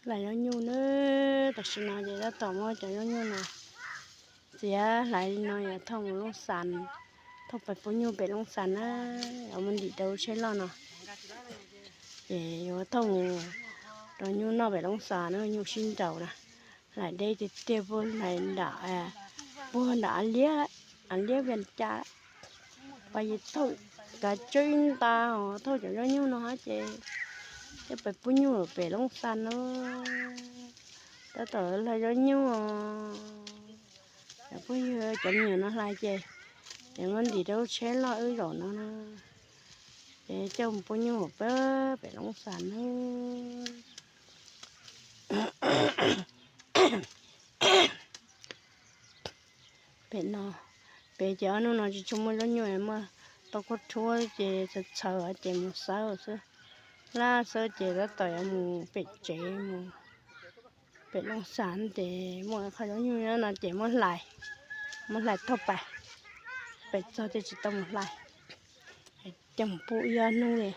Hlais zaub nyuj na, tam sim no ces tab tom muab cov zaub nyuj no txiav hlais li no yuav thauj mus Looj Xas, thauj pais pub nyuj pem Looj Xas na, yuav mus ntim rau tsheb loj no. Ces yuav thauj mus rau nyuj noj pem Looj Xas na, nyuj sib nraus na. Hlais deb tiag tiag, puag hlais nram, puag nram Liab, Liab Vias Cas, pas yim thauj kav tsawb ib nta, thauj cov zaub nyuj no ces coj pais pub nyuj pem Looj Xas na. Tab tom hlais zaub nyuj, cov phooj ywg cov me nyuam no hlais ces, ces muab ntim rau lub tsheb loj wb zaum no na, ces coj mus pub nyuj pem Looj Xas na. Pem no, pem ces ob hnub no tsis tshua muaj zaub nyuj, muaj tau khaub rhuab ces txhawv txhawv ces mus xawb xwb. Laj xwb ces tab tom yuav mus pem tsev, mus pem Looj Xas ces muaj qhov zaub nyuj nyob no ces muab hlais, muab hlais thauj pais, pem txog ces tsis tau mus hlais, coj mus pub ib ob hnub li,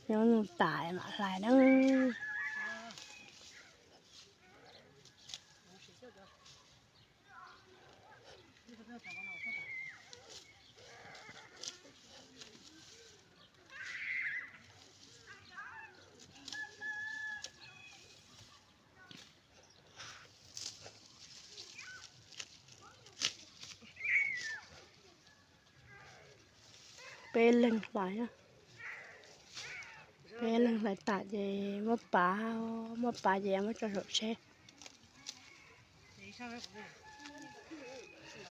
zaub nyuj tas mam hlais na. Peb leeg hlais, peb leeg hlais tas ces muab pav, muab pav ces muab tso saum tsheb.